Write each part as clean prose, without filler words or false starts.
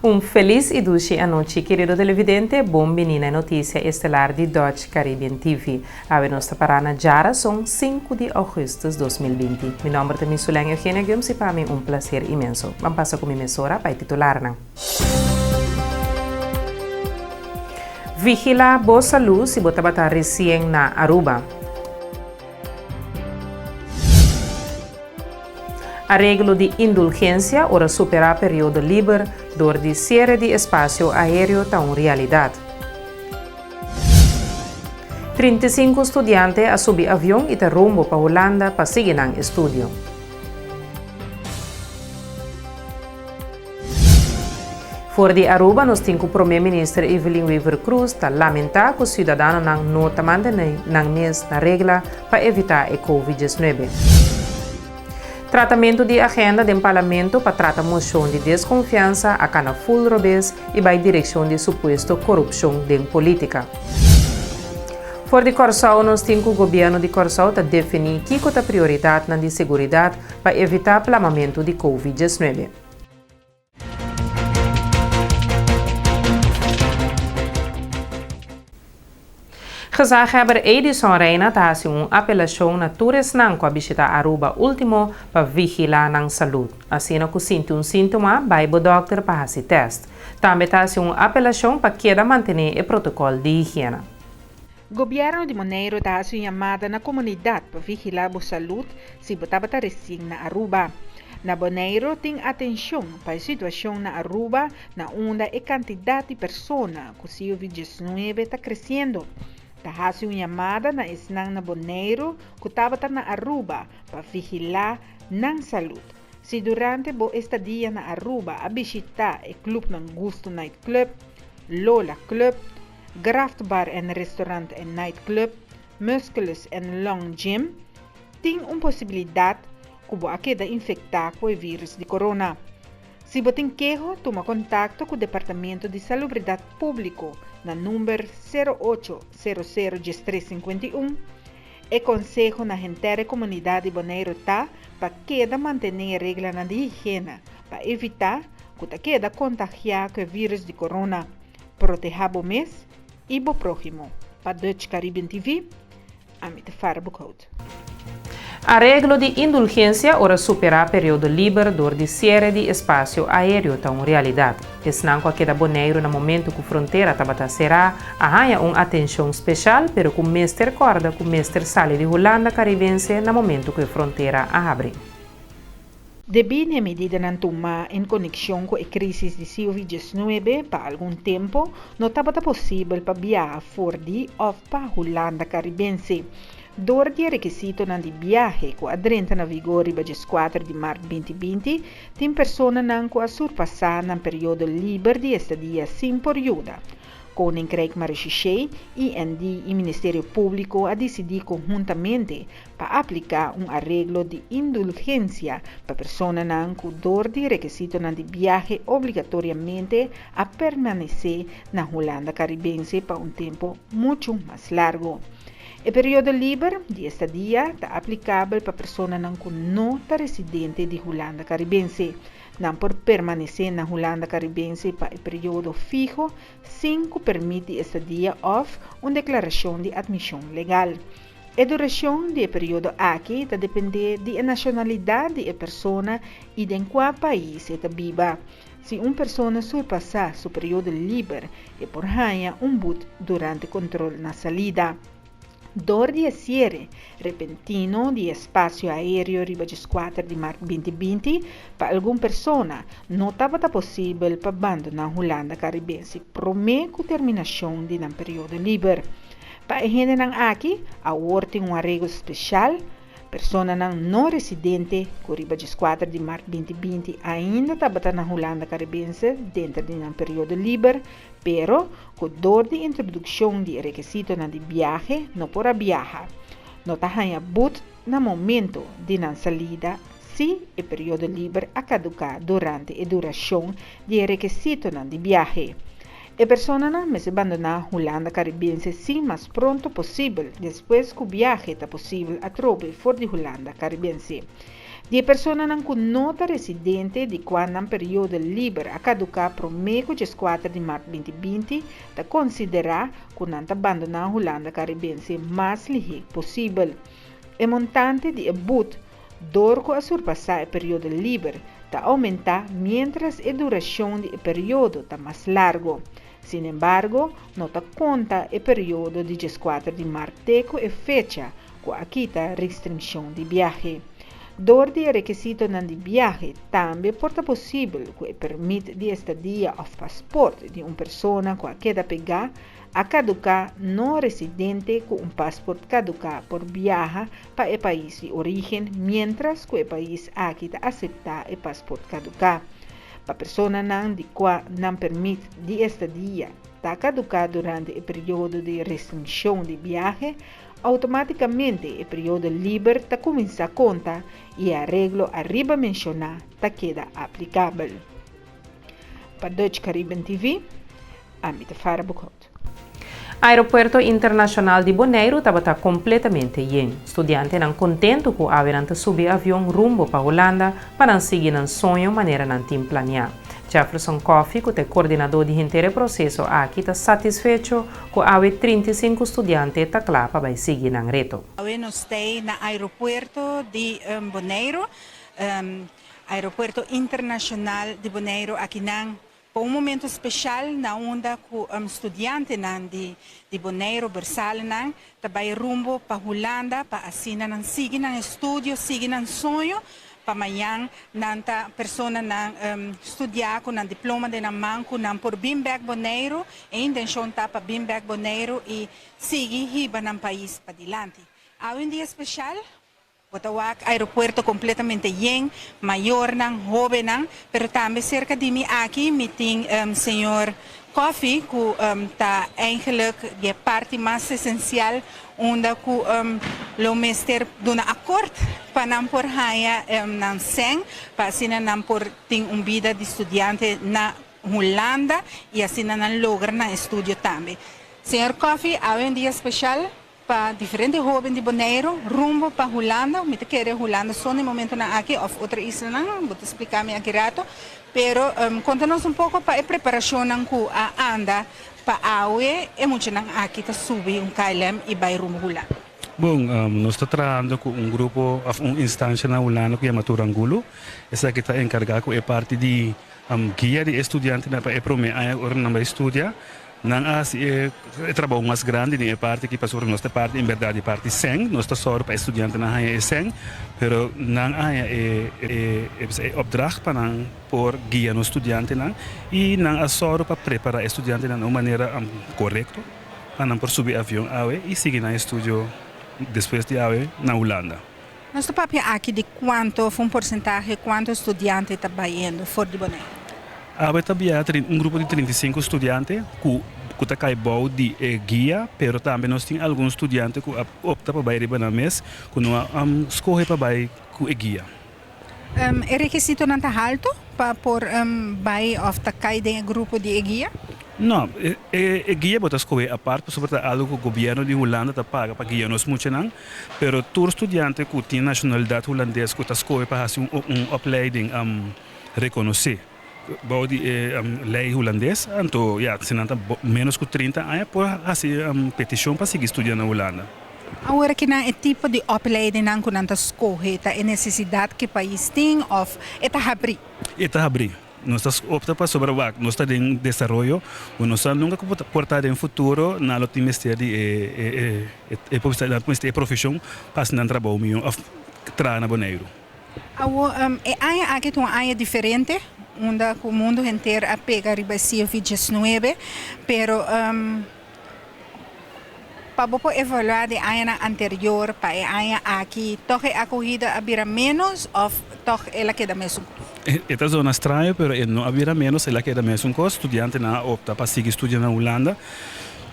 Un felis y dushi anochi kerido televidente, bon bini na e noticia estelar di Dutch Caribbean TV. Awe nos ta para na djarason sinku di augustus 2020. Mi nomber ta Misulen Eugenia Gumbs y pa mi un placer inmenso. Ban pasa cu mi mesora pa e titularnan. Vigila bo salud si bo tabata recien na Aruba. Areglo di indulgensia ora superá periodo liber dor di siere di espasio aéreo ta un realidat. 35 studiante a subi avion i ta rumbo pa Hulanda pa sigui nan estudio. For di Aruba nos tin ku Prome Minister Evelyn Wever-Croes ta lamentá ku siudadanonan no ta mantené nan mes na regla pa evitá e Covid 19. Tratamentu di agenda den Parlamento pa trata moshon di deskonfiansa a kana ful robes i bai direkshon di supuesto korupshon den polítika. For di Kòrsou nos tin ku Gobièrnu di Kòrsou ta definí kiko ta prioridatnan di seguridat pa evitá plamamentu di Covid 19. Gezaghebber Edison Rijna ta hasi un apelashon na tur esnan ku a bishitá Aruba último pa vigilá nan salud. Asina ku sinti un síntoma, bai bo dòkter pa hasi tèst. Tambe ta hasi un apelashon pa keda mantené e protokòl di higiena. Gobièrnu di Boneiru ta hasi un yamada na komunidat pa vigilá bo salud si bo tabata resien na Aruba. Na Boneiru tin atenshon pa e situashon na Aruba na unda e kantidat di persona ku Covid 19 ta kresiendo. Ta hasi un yamada na esnan na Boneiru ku tabata na Aruba pa vigilá nan salud. Si durante bo estadia na Aruba a bishitá e klupnan Gusto Night Club, Lola Club, Graft Bar en Restaurant en Night Club, Musculus en Long Gym, tin un posibilidat ku bo a keda infektá ku e vírus di corona. Si bo tin keho, tuma kontakto ku Departamento di Salubridat Públiko na number 08 00 13 51. E konseho na henter e komunidat di Boneiru ta pa keda mantené e reglanan di higiena pa evitá ku ta keda kontagiá ku e vírus di corona. Protehá bo mes i bo próhimo. Pa Dutch Caribbean TV, ami ta Farah Boekhout. Areglo di indulgensia ora superá periodo liber dor di siere di espasio aéreo ta un realidat. Esnan ku a keda Boneiru na momentu ku frontera tabata será a haña un atenshon speshal pero ku mester kòrda ku mester sali di Hulanda Karibense na momentu ku e frontera a habri. Debí n'e medidanan tumá en konekshon ku e krísis di Covid 19 pa algun tempu no tabata posibel pa biaha for di òf pa Hulanda Karibense. Dor di e rekisitonan di biahe ku a drenta na vigor riba 14 di mart 2020, tin personanan ku a surpasá nan periodo liber di estadia sin por yuda. Koninkrijk Marechaussee, IND i Ministerio Públiko a disidí konhuntamente pa apliká un areglo di indulgensia pa personanan ku dor di rekisitonan di biahe obligatoriamente a permanesé na Hulanda Karibense pa un tempu muchu mas largu. E periodo liber di estadia ta aplikabel pa personanan ku no ta residente di Hulanda Karibense. Nan por permanesé na Hulanda Karibense pa e periodo fiho sin ku permit di estadia òf un deklarashon di atmishon legal. E durashon di e periodo aki ta dependé di e nashonalidat di e persona i den kua pais e ta biba. Si un persona surpasá su periodo liber, e por haña un but durante kontrol na salida. Dor di e siere repentino di e espasio aéreo riba 14 di mart 2020, pa algun persona no tabata posibel pa bandoná Hulanda Karibense promé ku terminashon di nan periodo liber. Pa e hendenan aki, awor tin un areglo speshal, personanan no residente ku riba 14 di mart 2020 ainda tabata na Hulanda Karibense denter di nan periodo liber, pero ku dor di introdukshon di e rekisitonan di biahe no por a biaha, no ta haña but na momento di nan salida si e periodo liber a kaduká durante e durashon di e rekisitonan di biahe. E personanan mester bandoná Hulanda Karibense si mas pronto posibel despues ku biahe ta posibel atrobe for di Hulanda Karibense. Di e personanan ku no ta residente di kua nan periodo liber a kaduká promé ku 14 di mart 2020 ta konsiderá ku nan ta bandoná Hulanda Karibense mas lihé posibel. E montante di e but dor ku a surpasá e periodo liber ta oumentá miéntras e durashon di e periodo ta mas largu. Sin embargo, no ta konta e periodo di 14 di mart te ku e fecha ku a kita restrikshon di biahe. Dor di e rekisitonan di biahe, tambe por ta posibel ku e pèrmit di estadia òf pasport di un persona ku a keda pegá a kaduká. No residente ku un pasport kaduká por biaha pa e pais di orígen miéntras ku e pais aki ta aseptá e pasport kaduká. Pa personanan di kua nan pèrmit di estadia ta kaduká durante e periodo di restrikshon di biahe, outomátikamente e periodo liber ta kuminsá konta i e areglo ariba menshoná ta keda aplikabel. Pa Dutch Caribbean TV, ami ta Farah Boekhout. Aeropuerto Internashonal di Boneiru tabata kompletamente yen. Studiantenan kontentu ku awe nan ta subi avion rumbo pa Hulanda pa nan sigui nan soño manera nan tin planiá. Jefferson Coffee, ku ta koordinadó di henter e proseso aki, ta satisfecho ku awe 35 studiante ta kla pa bai sigui nan reto. Awe nos ta na aeropuerto di Boneiru, Aeropuerto Internashonal di Boneiru akinan pa un momento spesial na unda ku studiantenan di Boneiru, bursalnan, ta bai rumbo pa Hulanda pa asina nan sigui nan estudio, sigui nan soño, pa mañan nan ta personanan studiá ku nan diploma den nan man ku nan por bin bèk Boneiru. E intenshon ta pa bin bèk Boneiru i sigui hiba nan pais padilanti. Awe un dia spesial. Bo ta wak aeropuerto kompletamente yen, mayornan, hóbennan, pero tambe serka di mi aki mi tin señor Coffee ku ta eigenlijk e parti mas esensial unda ku lo mester duna akord pa nan por haña nan sèn, pa asina nan por tin un bida di studiante na Hulanda i asina nan logra nan estudio tambe. Señor Coffee, awe un dia spesial pa diferente hóben di Boneiru rumbo pa Hulanda. Mi ta kere Hulanda so na momentonan aki òf otro islanan, bo ta splika mi aki rato. Pero konta nos un poko pa e preparashonnan ku a anda pa awe e muchanan aki ta subi un KLM i bai rumbo Hulanda. Bon, nos ta trahando ku un grupo òf un instansia na Hulanda ku yama Turangulo. Esaki ta enkargá ku e parti di guia di e studiantenan pa e promé aña ora nan bai studia. Nan a hasi e trabou mas grandi den e parti aki pasobra nos ta parti en bèrdat di parti sèn. Nos ta sòru pa e studiantenan haña e sèn, pero nan a haña e e opdracht pa nan por guia nos studiantenan i nan a sòru pa prepará e studiantenan na un manera korekto pa nan por subi avion awe i sigui nan estudio despues di awe na Hulanda. Nos ta papia aki di kuantu òf un porsentahe kuantu studiante ta bayendo for di Boneiru? Awe ta bia un grupo di 35 studiante ku ta kai bou di e guia, pero tambe nos tin algun studiante ku a opta pa bai riba nan mes, ku no a skohe pa bai ku e guia. E rekisitonan ta haltu pa por bai òf ta kai den e grupo di e guia? No, e guia bo ta skohe apart pasobra ta algu ku gobièrnu di Hulanda ta paga pa guia nos muchanan, pero tur studiante ku tin nashonalidat hulandes ku ta skohe pa hasi un opleiding rekonosé bou di e lei hulandes, anto ya, si nan ta ménos ku 30 aña por hasi petishon pa sigui studia na Hulanda. Awor ku nan e tipo di opleidingnan ku nan ta skohe ta e nesesidat ku e pais tin òf e ta habrí? E ta habrí. Nos ta opta pasobra wak nos ta den desaroyo, nos sa nunka ku por ta den futuro nan lo tin mester di e e e profeshon pa hasi nan trabou mihó òf traha na Boneiru. Awor, e aña aki ta un aña diferente, unda ku mundu henter a pega riba COVID-19, pero pa bo por evaluá di añanan anterior pa e aña aki, tòg e akohida a bira ménos òf tòg el a keda mesun kos? E ta zona straño, pero e no a bira ménos, el a keda mesun kos. Studiantenan a opta pa sigui studia na Hulanda.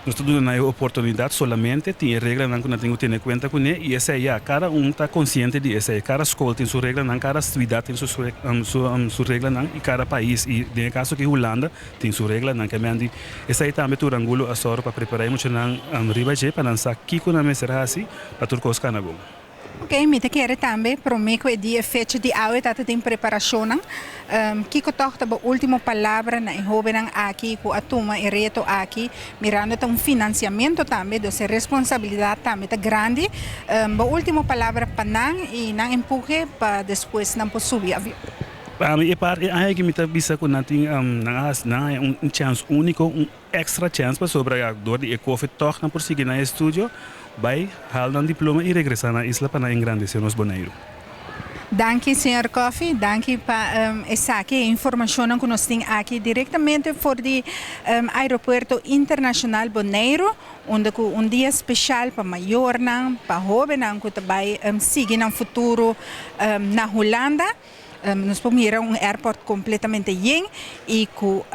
Nos ta duna nan e oportunidat, solamente tin e reglanan ku nan tin ku tene kuenta kuné i esei ya, kada un ta konsiente di esei. Kada skol tin su reglanan, kada siudat tin su su reglanan i kada pais, i den e kaso aki Hulanda, tin su reglanan. Ke men di esei tambe tur Angulo a sòru pa prepará e muchanan riba dje pa nan sa kiko nan mester hasi pa tur kos kana bon. Ok. Ok, mi ta kere tambe prome ku e dia e fecha di awe ta ta den preparashonnan. Kiko tòg ta bo último palabra na e hóbennan aki ku a tuma e reto aki, mirando ta un finansiamentu tambe, dus e responsabilidat tambe ta grandi. Bo último palabra pa nan i nan empuhe pa despues nan por subi avion. Pa mi e parti e aña aki mi ta bisa ku nan tin nan a hasi nan haña un chèns úniko, un èkstra chèns pasobra ya dor di e covid tòg nan por sigui nan estudio, bai hal nan diploma i regresá nan isla pa nan engrandesé nos Boneiru. Danki señor Coffie, danki pa esaki, e informacionnan cu nos tin aki directamente for di Aeropuerto Internacional Boneiru, unda cu un dia special pa mayornan, pa hobennan cu ta bay sigui nan futuro na Hulanda. Nos por mira un airport completamente yen y cu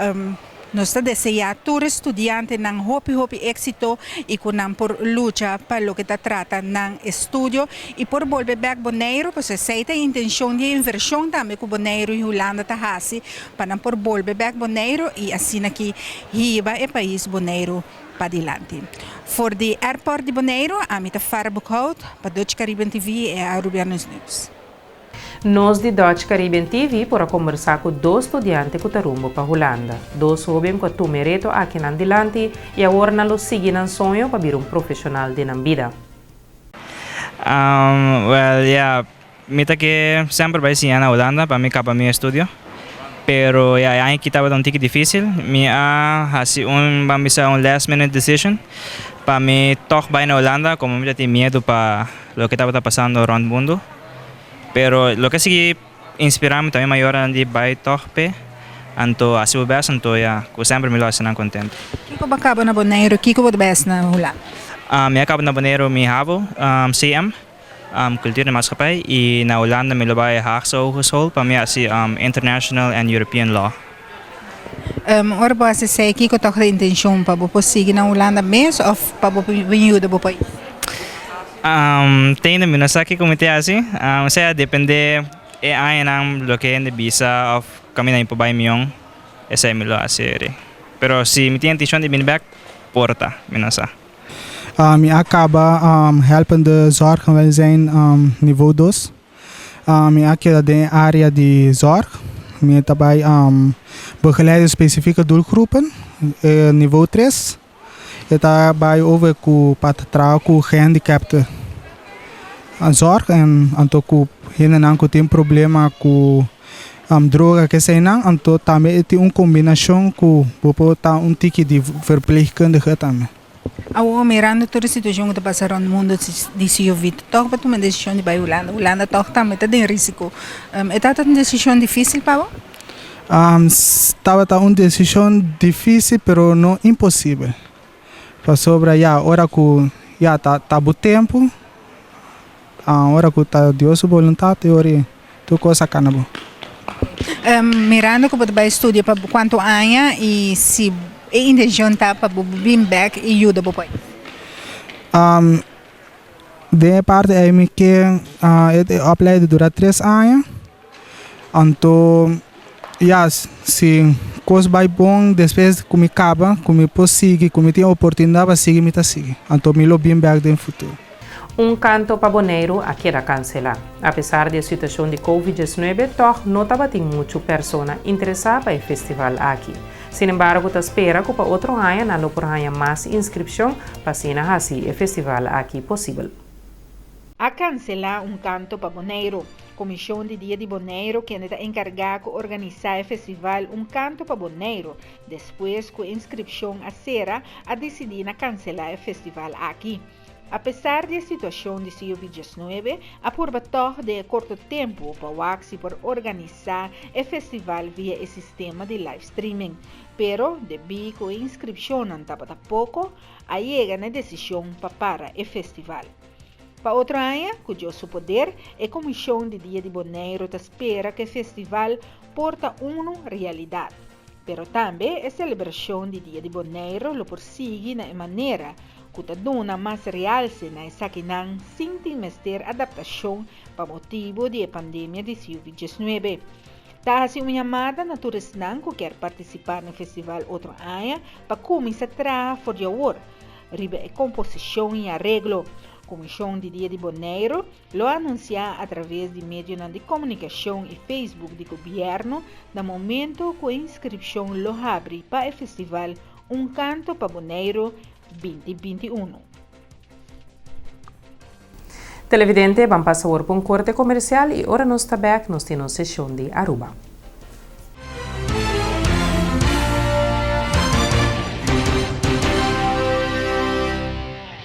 nos ta desea tur e studiantenan hopi hopi exito y cu nan por lucha pa loke ta trata nan estudio y por bolbe bek Boneiru, pasobra esey ta e intencion di e inversion tambe cu Boneiru y Hulanda ta haci pa nan por bolbe bek Boneiru y asina aki hiba e pais Boneiru padilanti. For di airport di Boneiru ami ta Farah Boekhout pa Dutch Caribbean TV y Arubianos News. Nos di Dutch Caribbean TV por a kombersá ku dos studiante ku ta rumbo pa Hulanda. Dos hóben ku a tuma e reto aki nan dilanti i awor nan lo sigui nan soño pa bira un profeshonal den nan bida. Well, ya, mi ta ke semper bai siña na Hulanda pa mi kaba mi estudio. Pero ya, e aña aki tabata un tiki difísil. Mi a hasi un, ban bisa, un last minute decision pa mi tòg bai na Hulanda komo mi ta tin miedu pa loke tabata pasando rònt mundu. Pero loke a sigui inspirá mi ta mi mayornan di bai tòg p'e, anto hasi bo bèst, anto ya, ku semper mi lo hasi nan kontentu. Kiko bo a kaba na Boneiru, kiko bo ta bèst na Hulanda? Mi a kaba na Boneiru mi havo, CM, Cultuur en Maatschappij, i na Hulanda mi lo bai Haagse Hogeschool pa mi hasi International and European Law. Ora bo hasi esei, kiko tòg ta e intenshon? Pa bo por sigui na Hulanda mes òf pa bo bin yuda bo pais? Te ainda mi no sa kiko mi ta hasi. Esei a depende e añanan loke hende bisa òf kaminda mi por bai mion, esei mi lo hasi eri. Pero si mi tin intenshon di bini bèk, por ta, mi no sa. Mi a kaba Helpende Zorg en Welzijn nivo dos. Mi a keda den e area di zorg. Mi ta bai begeleiden specifieke doelgroepen, niveau tres. E ta bai over ku pa ta traha ku gehandicapten zorg en anto ku hendenan ku tin problema ku droga keseinan. Anto tambe e tin un kombinashon ku bo por ta un tiki di verpleegkundige tambe. Awor, mirando tur e situacion cu ta pasa rond mundo di COVID, toch bo tuma e decision di bay Hulanda. Hulanda toch tambe ta den risico. E tabata un decision dificil pa bo? Tabata un decision dificil pero no imposibel. Pasobra ya ora cu ya ta ta bo tempo, ora cu ta Dios su boluntad e ora tur cos a cana bo. Mirando cu bo ta bay studia pa cuanto aña y si e intencion ta pa bo bin bek y yuda bo pais? Den e parti ey mi ke e opleiding dura tres aña, anto ya si cos bay bon despues cu mi caba cu mi por sigui cu mi tin oportunidad pa sigui mi ta sigui anto mi lo bin bek den futuro. Un kanto pa Boneiru a keda kanselá. Apesar di e situashon di Covid diesnuebe, tòg no tabatin muchu persona interesá pa e festival aki. Sinembargo ta spera ku pa otro aña nan lo por haña mas inskripshon pa asina hasi e festival aki posibel. A kanselá un kanto pa Boneiru. Komishon di Dia di Boneiru kende ta enkargá ku organisá e festival Un Kanto pa Boneiru, despues ku e inskripshon a sera, a disidí na kanselá e festival aki. Apesar di e situashon di Covid diesnuebe, a purba tòg den e korto tempu pa wak si por organisá e festival via e sistema di live streaming. Pero, debí ku e inskripshonnan tabata poko, a yega na e desishon pa para e festival. Pa otro aña, ku Dios su poder, e Komishon di Dia di Boneiru ta spera ku e festival por ta unu realidat. Pero tambe e selebrashon di Dia di Boneiru lo por sigui na e manera ku ta duna mas realse na esakinan sin tin mester adaptashon pa motibu di e pandemia di Covid diesnuebe. Ta hasi un yamada na tur esnan ku kier partisipá na e festival otro aña pa kuminsá traha for di awor riba e komposishon i areglo. Komishon di Dia di Boneiru lo anunsiá atraves di medionan di komunikashon i Facebook di gobièrnu na momento ku e inskripshon lo habri pa e festival Un Kanto pa Boneiru 2021. Televidente, ban pasa awor pa un korte komersial i ora nos ta bèk nos tin nos seshon di Aruba.